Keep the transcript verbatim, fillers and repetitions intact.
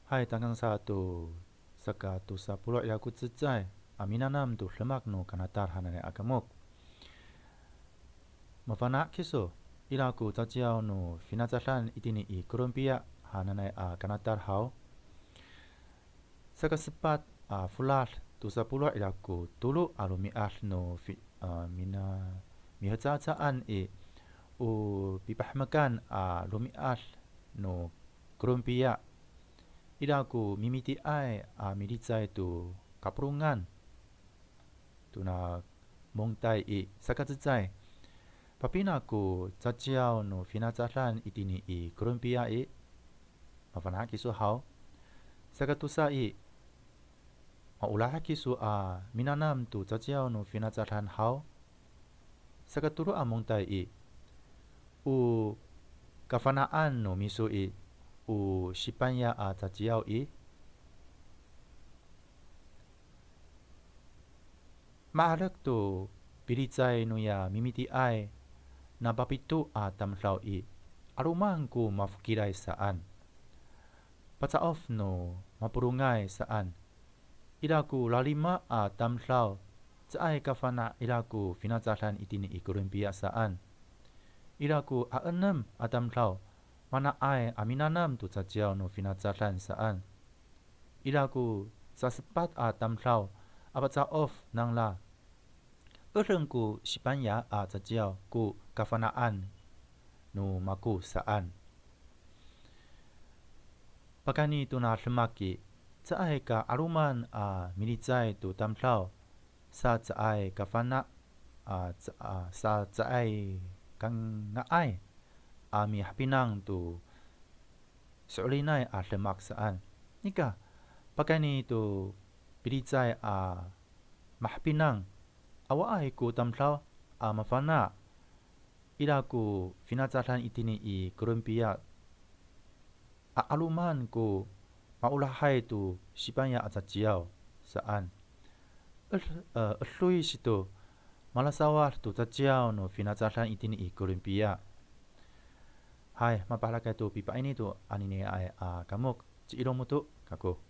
Hay, tangkang sa to saka tosa polo' ira ko cecay a minanam to demak no kanatal hananay a kamok. Mafana' kiso, ira ko caciyaw no finacadan itini i Kolompiya hananay a kanatal haw. Saka sepat a folad tosa polo' ira ko tolo a romi'ad no fi-, a, mina-, mihecahecaan i, o pipahemekan a romi'ad no Kolompiya. Ira ko mimitiay a milicay to kapolongan. Tona mongtay i, saka cecay. Papina ko caciyaw no finacadan itini i Kolompiya i, mafana' kiso haw. Saka tosa i, maolah kiso a minanam to caciyaw no finacadan haw. Saka tolo a mongtay i, o kafana'an no miso i, o Sipanya a caciyaw i, ma'arek to pilicay noya mimitiay, na papito a tamdaw i, 'aloman ko mafokilay saan. Paca'of no mapolongay saan. Ira ko lalima a tamdaw, caay kafana' ira ko finacadan itini i Kolompiya saan. Ira ko a enem a tamdaw, mana'ay a minanam to caciyaw no finacadan saan. Ira ko sasepat a tamdaw a paca'of nangra, edeng ko Sipanya a caciyaw ko kafana'an no mako saan. Pakayni tona demak i, caay ka 'aloman a milicay to tamdaw, sa caay kafana', a, ca-, a, sa caay kanga'ay a mihapinang to so'elinay a demak saan. Nika, pakayni to pilicay a mahapinang, awaay ko tamdaw a mafana', ira ko finacadan itini i Kolompiya, a 'aloman ko maolahay to Sipanya a caciyaw saan. Ed-, e, edoy sito, malasawad to caciyaw no finacadan itini i Kolompiya. Hay, mapahelakay to pipaini to aniniay a kamok, ci Ilong Moto kako.